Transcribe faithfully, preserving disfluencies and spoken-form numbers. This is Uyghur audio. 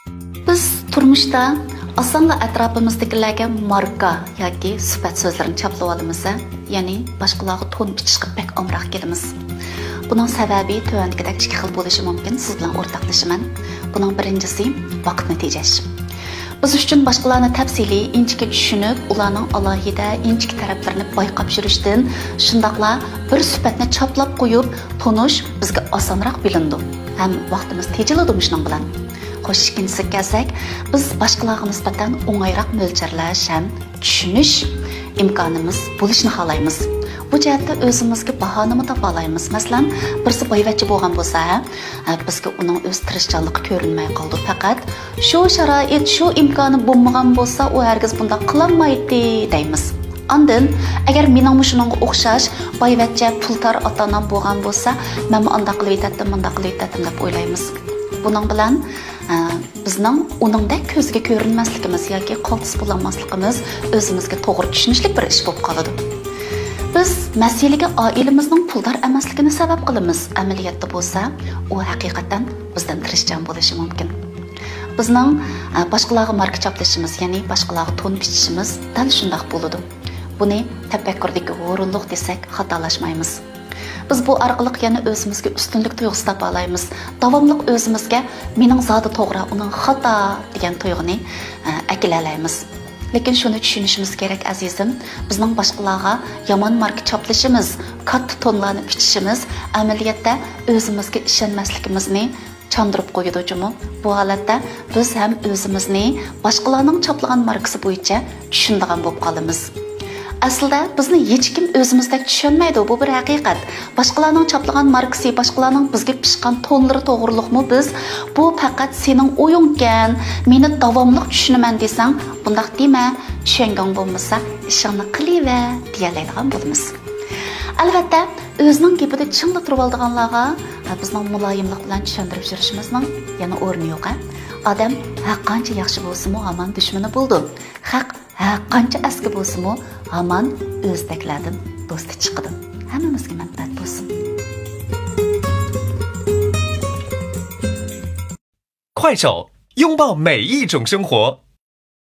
بىز تۇرمۇشتا ئاسانلا ئەتراپىمىزدىكىلەرگە ماركا ياكى سۈپەت سۆزلىرىنى چاپلىۋالىمىز، ھە؟ يەنى باشقىلارغا تون پىچىشقا بەك ئامراق كېلىمىز. بۇنىڭ سەۋەبى تۆۋەندىكىدەك ئىككى خىل بولۇشى مۇمكىن، سىز بىلەن ئورتاقلىشىمەن. بۇنىڭ بىرىنچىسى، ۋاقىتنى تېجەش. بىز ئۈچۈن باشقىلارنى تەپسىلىي، ئىنچىكە چۈشىنىپ، ئۇلارنىڭ ئالاھىدە، ئىنچىكە تەرەپلىرىنى بايقاپ يۈرۈشتىن، شۇنداقلا بىر سۈپەتنى چاپلاپ قويۇپ تونۇش بىزگە ئاسانراق بىلىنىدۇ ھەم ۋاقتىمىز تېجىلىدۇ مۇشۇنىڭ بىلەن. خوش، ئىككىنچىسىگە كەلسەك، بىز باشقىلارغا نىسبەتەن ئوڭايراق مۆلچەرلەش ھەم چۈشىنىش ئىمكانىمىز بولۇشىنى خالايمىز. بۇ جەھەتتە ئۆزىمىزگە باھانىمۇ تاپالايمىز. مەسىلەن، بىرسى بايۋەچچە بولغان بولسا، ھە، بىزگە ئۇنىڭ ئۆز تىرىشچانلىقى كۆرۈنمەي قالىدۇ. پەقەت شۇ شارائىت، شۇ ئىمكانى بولمىغان بولسا، ئۇ ھەرگىز بۇنداق قىلالمايتتى دەيمىز. ئاندىن، ئەگەر مېنىڭمۇ شۇنىڭغا ئوخشاش بايۋەچچە پۇل تار ئاتا-ئانام بولغان بولسا، مەنمۇ ئانداق قىلىۋېتەتتىم، مۇنداق قىلىۋېتەتتىم دەپ ئويلايمىز. بۇنىڭ بىلەن، ئە، بىزنىڭ ئۇنىڭدەك كۆزگە كۆرۈنمەسلىكىمىز ياكى قالتىس بولالماسلىقىمىز ئۆزىمىزگە توغرا چۈشىنىشلىك بىر ئىش بولۇپ قالىدۇ. بىز مەسىلىگە ئائىلىمىزنىڭ پۇلدار ئەمەسلىكىنى سەۋەب قىلىمىز، ئەمەلىيەتتە بولسا ئۇ ھەقىقەتەن بىزدىن تىرىشچان بولۇشى مۇمكىن. بىزنىڭ، ئە، باشقىلارغا ماركا چاپلىشىمىز، يەنى باشقىلارغا تون پىچىشىمىز دەل شۇنداق بولىدۇ. بۇنى تەپەككۇردىكى ھۇرۇنلۇق دېسەك خاتالاشمايمىز. بىز بۇ ئارقىلىق يەنە ئۆزىمىزگە ئۈستۈنلۈك تۇيغۇسى تاپالايمىز. داۋاملىق ئۆزىمىزگە «مېنىڭ زادى توغرا، ئۇنىڭ خاتا» دېگەن تۇيغۇنى، ئە، ئەكېلەلەيمىز. لېكىن شۇنى چۈشىنىشىمىز كېرەك، ئەزىزىم، بىزنىڭ باشقىلارغا يامان ماركا چاپلىشىمىز، كاتتا تونلارنى پىچىشىمىز ئەمەلىيەتتە ئۆزىمىزگە ئىشەنمەسلىكىمىزنى چاندۇرۇپ قويىدۇ جۇمۇ. بۇ ھالەتتە بىز ھەم ئۆزىمىزنى باشقىلارنىڭ چاپلىغان ماركىسى بويىچە چۈشىنىدىغان بولۇپ قالىمىز. ئەسلىدە بىزنى ھېچكىم ئۆزىمىزدەك چۈشەنمەيدۇ، بۇ بىر ھەقىقەت. باشقىلارنىڭ چاپلىغان ماركىسى، باشقىلارنىڭ بىزگە پىچقان تونلىرى توغرۇلۇقمۇ بىز «بۇ پەقەت سېنىڭ ئويۇڭكەن، مېنى داۋاملىق چۈشىنىمەن» دېسەڭ، «بۇنداق دېمە، چۈشەنگۈڭ بولمىسا، ئىشىڭنى قىلىۋەر» دېيەلەيدىغان بولىمىز. ئەلۋەتتە، ئۆزىنىڭ گېپىدە چىڭلا تۇرۇۋالىدىغانلارغا، ھە، بىزنىڭ مۇلايىملىق بىلەن چۈشەندۈرۈپ يۈرۈشىمىزنىڭ يەنە ئورنى يوق، ھە. ئادەم ھەر قانچە ياخشى بولسىمۇ، ھامان دۈشمىنى بولىدۇ. خەق ھەر قانچە ئەسكى بولسىمۇ، ھامان ئۆزدەكلەردىن دوستى چىقىدۇ. ھەممىمىزگە مەنپەئەت بولسۇن. 快手，拥抱每一种生活。